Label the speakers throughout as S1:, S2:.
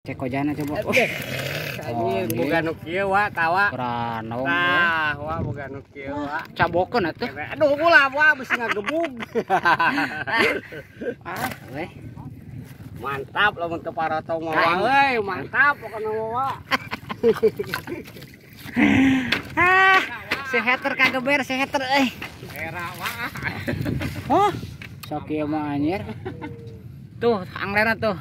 S1: Cek kojana coba.
S2: Anjir, boga nu kieu wa tawa.
S1: Ranong.
S2: Tah, wa boga nu kieu wa.
S1: Cabokeun atuh.
S2: Aduh, ulah wa bisi ngagebug.
S1: Ah, weh.
S2: Mantap lamun teu parotong mah euy, mantap pokona mah wa.
S1: Ah, si hater kageber, si hater euy.
S2: Era wa.
S1: Oh, sok ieu mah anjir. Tuh, anglerna tuh.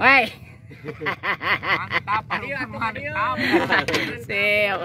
S1: Woi.
S2: Mantap, mantap.
S1: Sip.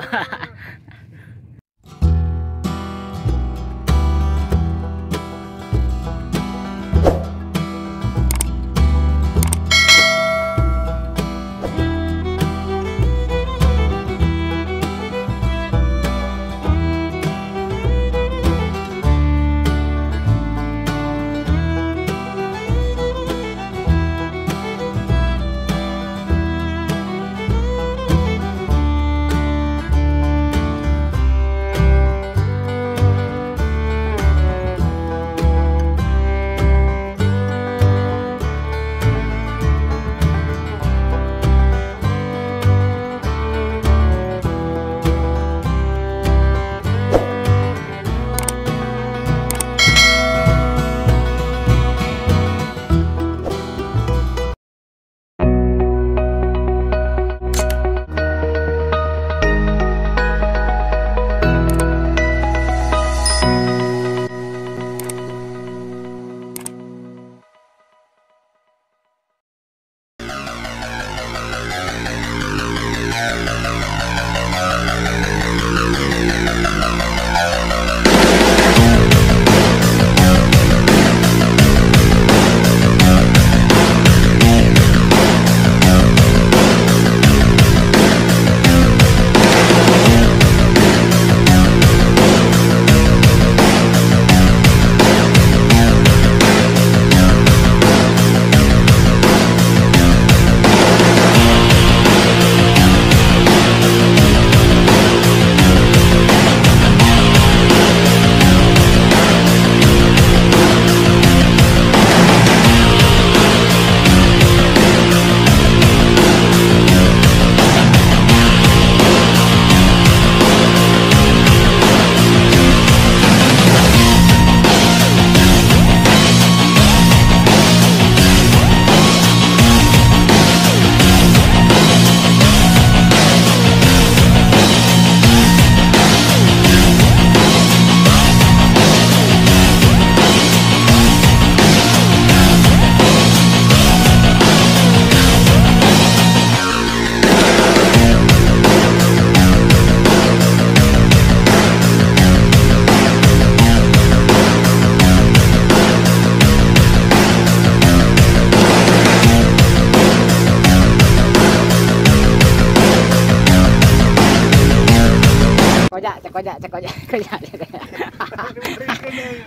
S1: Cek kojak.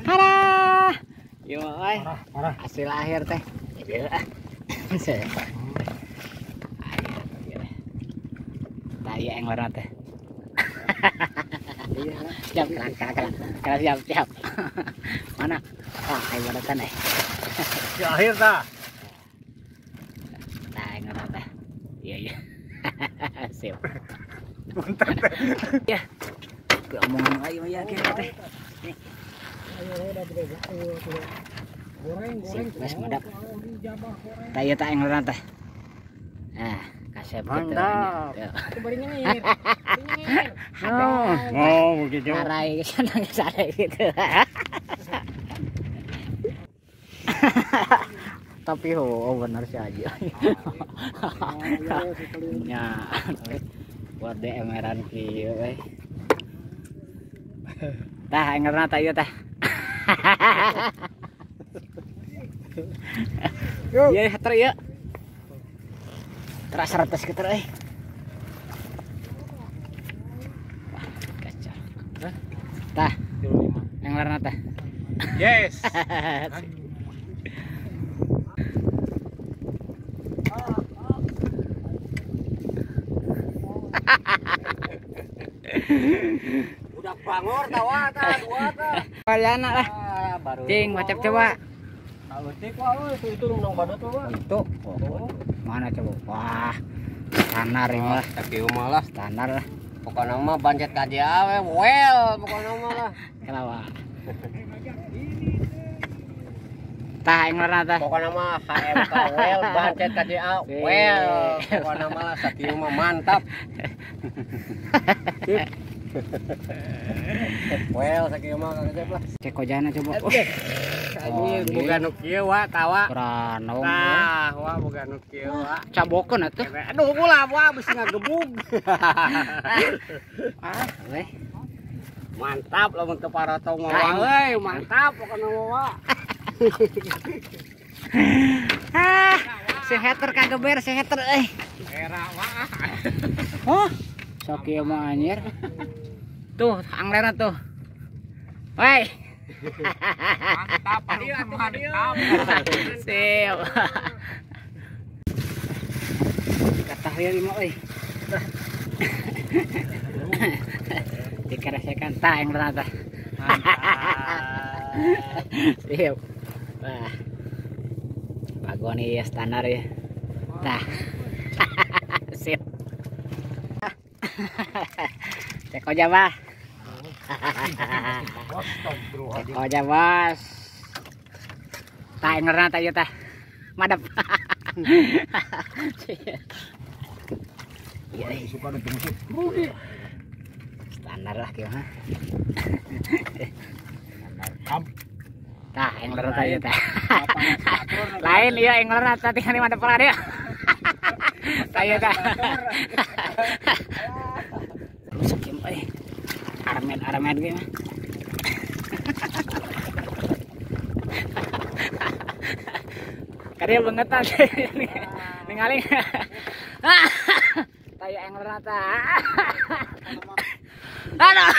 S1: Hara. Yo euy. Hasil akhir teh. Tah ieu anglerna teh. Siap, kerak, siap. Mana? Ah, ayo baretan eh.
S2: Hasil akhir tah.
S1: Tah anglerna teh. Iya, iya. Sip.
S2: Mantap teh.
S1: Ya. Omongan ayo ya teh.
S2: Goreng,
S1: Sip, mantap. Tah ieu tah anglerna teh. Nah, kasep gitu.
S2: Mantap. Oh, begitu.
S1: Arai sana sana gitu. Tapi oh benar sih aja. Ya. Buat DM-an kieu euy. Tah anglerna tah ieu tah. Ieu hater ieu. Terasa 100 kitu euy. Wah, kacau. Tah. Anglerna tah.
S2: Yes. Udah bangor tawa ta dua ta.
S1: Kalian lah. Cing, macam coba.
S2: Leutik wah euy, itu nong badut mah.
S1: Itu. Mana coba? Wah, standar ini lah.
S2: Sakieu mah lah
S1: standar lah.
S2: Pokokna mah bancet KJA we, well pokokna mah lah.
S1: Kenapa? Tah anglerna tah.
S2: Pokokna mah HMK well, bancet KJA well. Pokokna mah lah sakieu mah mantap. Well sakieu mah Kang Cecep lah.
S1: Cek kojana coba.
S2: Anjir boga nu kieu wa tawa.
S1: Pranong.
S2: Tah wa boga nu kieu wa.
S1: Cabokeun atuh.
S2: Aduh ulah wa bisi ngagebug.
S1: Ah, weh.
S2: Mantap lamun teu parotong mah euy, mantap pokona mah wa.
S1: Ah, si hater kageber, si hater euy.
S2: Era wa.
S1: Oh, sok ieu mah anjir. Tuh, anglerna tuh. Woi.
S2: Mantap, mantap.
S1: Sip. Kata real mah euy. Dikeresekan tah anglerna tah.
S2: Mantap.
S1: Sip. Wah. Bagus nih ya standar ya. Tah. Sip. Cek aja, Bah. Cek aja, Bos. Tah anglerna tah ieu tah. Madep. Iya,
S3: suka ada terusuk.
S1: Standar lah kieu mah.
S3: Standar.
S1: Tah angler tah ieu tah. Lain ieu angler tah tinggal madep lah dia. Tah ieu tah. Rusak ieu euy. Armet-armet ge mah. Karya bangetan ningali. Tah ieu angler tah. Aduh.